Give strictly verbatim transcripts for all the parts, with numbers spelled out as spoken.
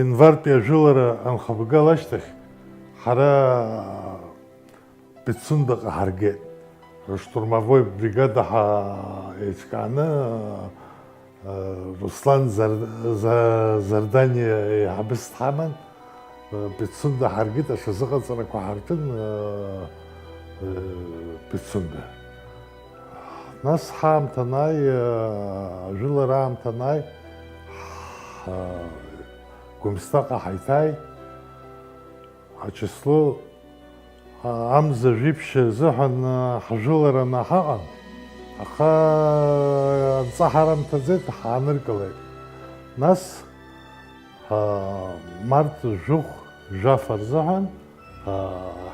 Инвартәи ажәылара анхыбгала ашьҭахь, ҳара Пицундаҟа ҳаргеит. Рыштурмовой бригада ҳа-, еиҿкааны, э, Руслан Зар-, За-, Зардани еиҳабыс дҳаман, э, Пицунда ҳаргеит, аҽазыҟаҵарақәа ҳаркын, э, э, Пицунда. Нас ҳаамҭа анааи, э, ажәылара аамҭа анааи, ҳ-, Гәымсҭаҟа ҳаиҭааит. Ачысло, а, амза жәиԥшь азыҳәан, а, ҳжәылараны ҳаҟан, аха анҵа ҳарамҭаӡеит, ҳааныркылеит. Нас, а, март жәохә, жәаф рзыҳәан, а,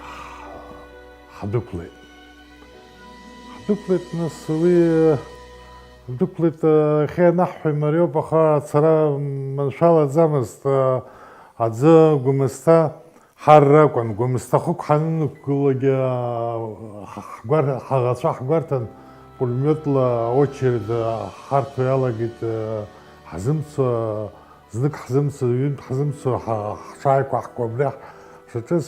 ҳ-, ҳдәықәлеит. Ҳдәықәлеит, нас уи, ҳдәықәлеит, а, иахьа ианаҳҳәо имариоуп, аха ацара маншәалаӡамызт, а, аӡы Гәымсҭа Ҳар ракәын, Гәымсҭа хықә ҳаннықәгылогьы, ҳ-, ҳгәар-, ҳаӷацәа ҳгәарҭан, пулемиотла аочеред ҳарҭо иалагеит, ҳзымцо, знык ҳзымцо, ҩынтә ҳзымцо, ҳа-, ҳҽааиқәаҳкуа абри ҳшаҿыз.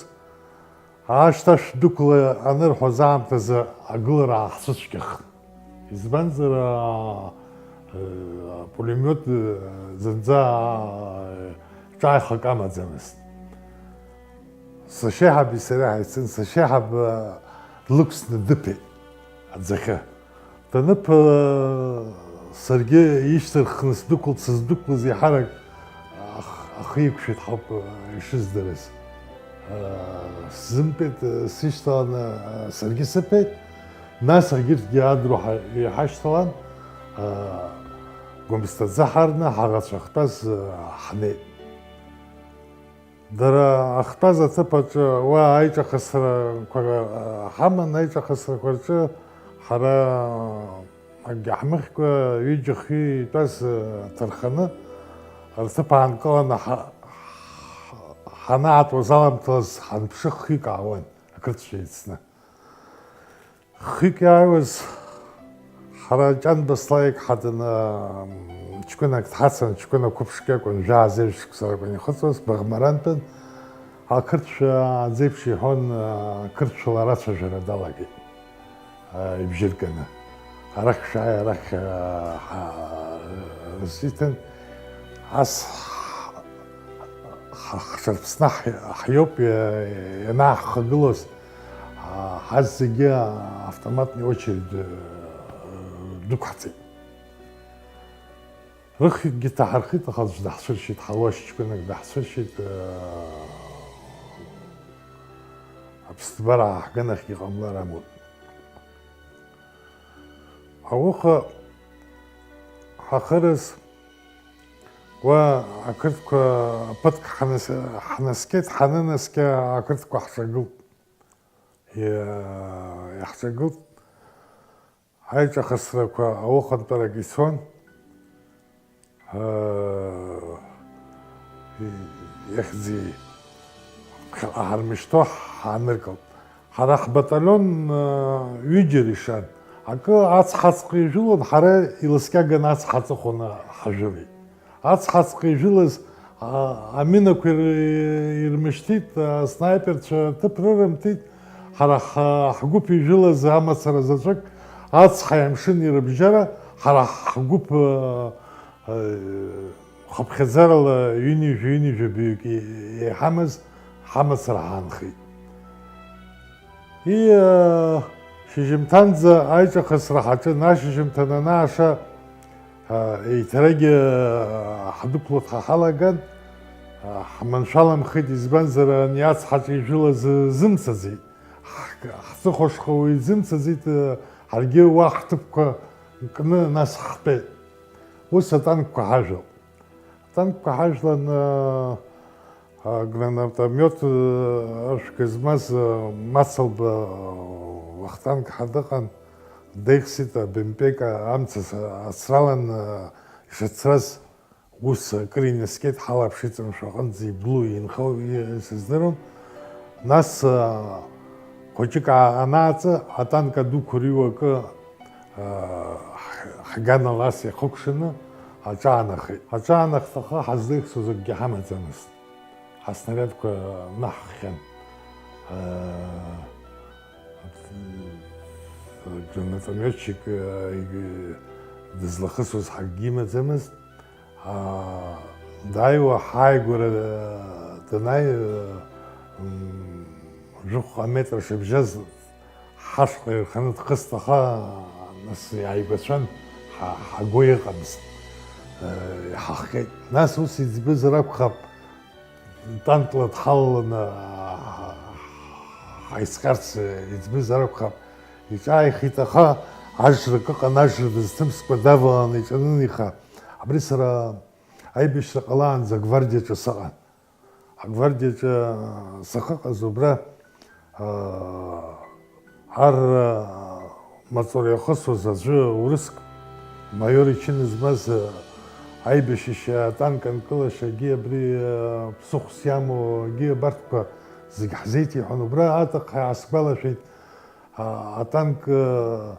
Ашьҭа шәдәықәла анырҳәоз аамҭазы агылара ааҳцәыцәгьахт. Избанзар, а, а, апулемиот, а, зынӡа, а, ҿааихак амаӡамызт. Сашьеиҳаби сареи ҳаицын, сашьеиҳаб, а, длықәсны дыԥеит аӡахьы. Даныԥ, а, саргьы ишьҭырххны сдәықәлт, сыздәықәлаз еиҳарак ах-, ахы иқәшәеит ҳауп, а, ишыздырыз. А, сзымтәеит, а, сышьҭаланы, а, саргьы сыԥеит. Нас егьырҭгьы адруҳәа иҳашьҭалан, аа, Гәымсҭа ӡаҳарны ҳаӷацәа ахьтәаз, аа, ҳнеит. Дара ахьтәаз аҭыԥ аҿы уа аиҿахысрақәа, аа, ҳаман, аиҿахысрақәа рҿы ҳара акгьы ҳмыхькәа, ҩыџьа-хҩы итәаз, аа, ҭырханы, рҭыԥ аанкыланы ҳа-, ҳанаатуаз аламҭалаз ҳанԥшы хҩык аауан, ақырҭцәа еицны. Хҩык иааиуаз, ҳара Ҷанба Славик ҳадын, ҷкәынак дҳацын, ҷкәына қәыԥшк иакәын, жәаа-зежә шықәса ракәын ихыҵуаз, Баӷмарантәын, ақырҭшәа аӡеиԥш иҳәон, ақырҭшәала арацәажәара далагеит, ибжьы рганы. Арахь шәааи, арахь, ҳа-, рызиҭан. Ас ҳ-, ҳ-, ҳҽырԥсны ҳ-, ҳиоуп, иа-, ианааҳхагылоз, ҳа-, ҳазегьы автоматный очередь, э, дықәҳҵеит. Рыхҩыкгьы ҭаҳархеит, аха аӡә даҳцәыршьит, ҳауашь ҷкәынак даҳцәыршьит, э, аԥсҭбара ааҳган ахьгьы ҟамлар амуит. Ауха ҳахырыз, уа ақырҭқәа ԥыҭк ҳанас-, ҳнаскьеит, ҳанынаскьа ақырҭқәа ҳҿагылт. Иа-, иаҳҿагылт, аиҿахысрақәа аухантәарак ицон. Ихьӡи ԥхьаҟа ҳармышьҭуа ҳааныркылт. Ҳара ҳбаталион, ҩыџьара ишан. Акы ацҳаҵҟа ижәылон, ҳара иласкьаганы ацҳа аҵыхәаны ҳажәылеит. Ацҳаҵҟа ижәылаз, а, аминақәа ир-, ирмышьҭит, аснаиперцәа аҭыԥ рырымҭеит, ҳара ҳа-, ҳгәыԥ ижәылаз амацара заҵәык, ацҳаи амшыни рыбжьара, ҳара ҳгәыԥ, а, Хыԥхьаӡарала ҩынҩажәа, ҩынҩажәа баҩык иҳамаз ҳамацара ҳаанхеит. Ии, шьыжьымҭанӡа аиҿахысра ҳаҿын, ашьыжьымҭан анааша, еиҭарагьы ҳдәықәло ҳалаган, ҳманшәаламхеит, избанзар, ани ацҳаҿы ижәылаз зымцаӡеит. Ҳ-, ҳҵыхәа шхауа изымцаӡеит, ҳаргьы уа ҳҭыԥқәа кны нас ҳтәеит. Ус атанкқәа ҳажәлт. Атанкқәа ҳажәлан, а, гранатомиот, а, ашәга змаз, а, Мацалба, а, Вахтанг ҳәа дыҟан, деихсит, а, Бемпека амца ацралан, а, ишацраз. Ус акыр инаскьеит, ҳалаԥшит, мшәаҟынӡа иблу, инхоу, и-, сыздырам. Нас, а, хәыҷык а-, анааҵы, атанк адуқәа рыҩуа акы, а, ҳ-, ҳганала ас иахыкәшаны, Аҿаанахеит. Аҿаанахт, аха ҳазлеихсуаз акгьы ҳамаӡамызт. Ҳаснариадқәа наҳххьан. Гранатометчик дызлахысуаз ҳакгьы имаӡамызт. Дааиуа ҳааигәара данааи, жәохә метра шыбжьаз ҳашҟа ирханы дхысҭаха, нас иааигәацәан, ҳа-, ҳагәы иҟамызт. Иҳахҟьеит. Нас ус иӡбызар акәхап, танкла дҳалаланы ҳаицҟьарц иӡбызар акәхап, иҿааихеит, аха ажрак ыҟан, ажра дызҭымскәа даваланы иҿаныниха, абри сара аибашьра ҟалаанӡа агвардиаҿы сыҟан. Агвардиаҿы сахьыҟаз убра, аа, ар маҵура иахысуаз аӡәы урыск, маиор ичын змаз, аибашьышьа, атанк анкылашьагьы абри, ԥсыхәс иамоугьы абарҭқәа зегь ҳзеиҭеиҳәон. Убра аҭахха иаасгәалашәеит, а-, атанк, а,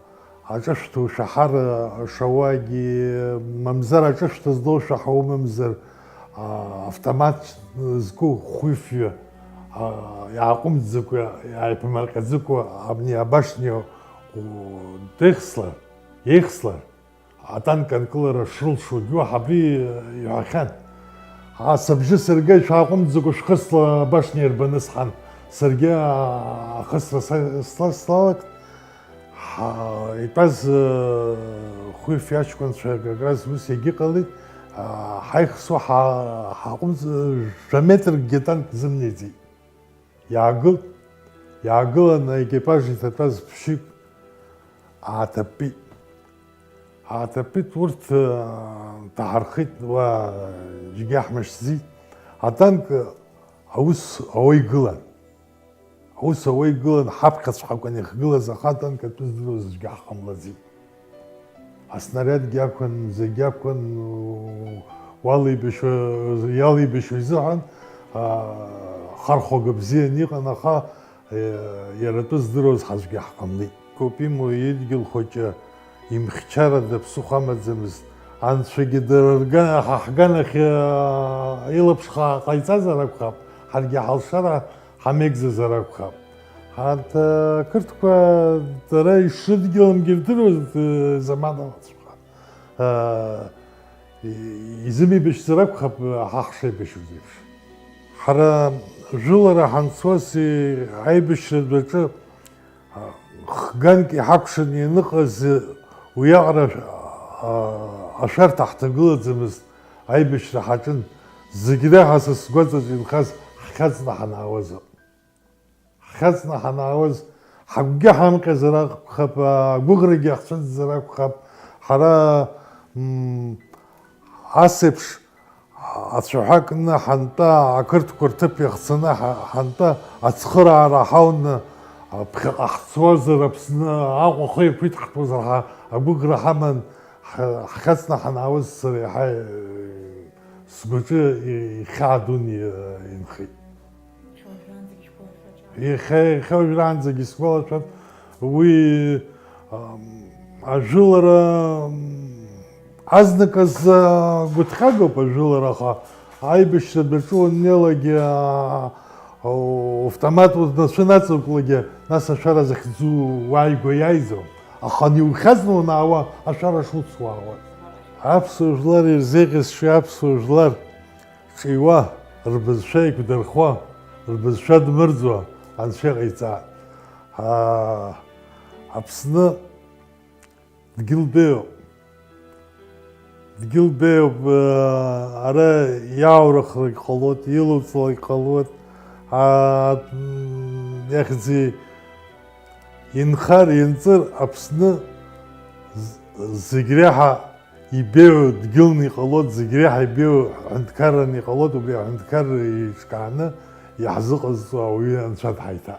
аҿышәҭушәа ҳар, а, шауагьы, мамзар аҿышәҭа злоушәа ҳаумамзар, а, автомат зку хәҩыфҩы, а, иааҟәымҵӡакәа, иааиԥмырҟьаӡакәа абни абашниа, у, деихслар, еихслар, атанк анкылара шрылшогьы уаҳа абри иҳәахьан. Ас абжьы сыргеит, шәааҟәымҵӡакәа шәхысла абашниа ирбаны сҳан. Саргьы ахысра са-, сла-, слалакт, ҳа-, итәаз, э, хәҩыфҩы аҷкәынцәа как раз ус иагьыҟалеит, а, ҳаихсуа ҳа-, ҳааҟәымҵ-, жәа метркгьы атанк зымнеиӡеит. Иаагылт, иаагыланы аекипаж иҭатәаз ԥшьҩык ааҭаппит. Ааҭаппит, урҭ, э, ҭаҳархеит, уа, џьгьы ҳмышьҭӡеит. Атанк аус ауа игылан. Аус ауа игылан, ҳаԥхьаҵәҟьа акәын иахьгылаз, аха атанк атәы здыруаз аӡәгьы ҳҟамлаӡеит. Аснариадгьы ақәын, зегь ақәын, уалеибашьуа, иалеибашьуа изыҳәан, а, хархәага бзианы иҟан, аха, е, иара атәы здыруаз ҳаӡәгьы ҳҟамлеит. Копимо идгьыл хәыҷы имхьчарада ԥсыхәа амаӡамызт. Анцәагьы дара рга-, ҳа ҳганахь, а, илаԥш ха-, ҟаиҵазар акәхап, ҳаргьы ҳалшара ҳамеигӡазар акәхап. Арҭ, а, ақырҭқәа дара ишрыдгьыламгьы рдыруаз, э, заманалаҵәҟьа, а, и-, изымеибашьзар акәхап, ҳа ҳшеибашьуаз еиԥш. Ҳара жәылара ҳанцоз, и-, аибашьратә аҿы, а, х-ганк иҳакәшаны ианыҟаз, уиаҟара ашә-, а, ашәарҭа ҳҭагылаӡамызт, аибашьра ҳаҿын. Зегь реиҳа са сгәаҵаҿ инхаз ҳхьаҵны ҳанаауаз. Ҳхьаҵны ҳанаауаз, ҳагәгьы ҳамҟьазар акәхап, агәыӷрагьы ҳцәыӡзар акәхап, ҳара, м, ас еиԥш ацәаҳәа кны ҳантәа, ақырҭқәа рҭыԥ иахцаны ҳа-, ҳантәа, ацхыраара ҳауны, ԥхьаҟа ҳцозар, Аԥсны Аҟәа ахы иақәиҭ ҳтәозар ҳәа агәыӷра ҳаман, ҳ-, ҳхьаҵны ҳанаауаз сара еиҳа, э, сгәаҿы и-, ихьаа дуны, э, инхеит. Иахьа уажәраанӡагьы шәгәалашәоит. Иахьа, иахьа уажәраанӡагьы сгәалашәоит. Уи, ам, ажәылара, ам, азныказ, а, гәыҭҟьагоуп ажәылара, аха аибашьра даҿу уаннеилакгьы, а, автомат унацәа наҵакәлагьы, нас ашәара захьӡу уааигәа иааиӡом. Аха ани ухьаҵны уанаауа, ашәара шуцу уаауеит. Аԥсуа жәлар ирзеиӷьасшьои аԥсуа жәлар ҿиуа, рбызшәа еиқәдырхуа, рбызшәа дмырӡуа Анцәа иҟаиҵааит. Аа, Аԥсны дгьыл беиоуп. Дгьыл беиоуп, аа, ара иааурыхрагь ҟалоит, илоуҵалак ҟалоит. Аа, м, иахьӡи инхар, инҵыр Аԥсны з-, зегь реиҳа ибеиоу дгьылны иҟалоит, зегь реиҳа ибеиоу ҳәынҭқарраны иҟалоит, убри аҳәынҭқарра еиҿкааны иаҳзыҟазҵо ауаҩы Анцәа дҳаиҭа.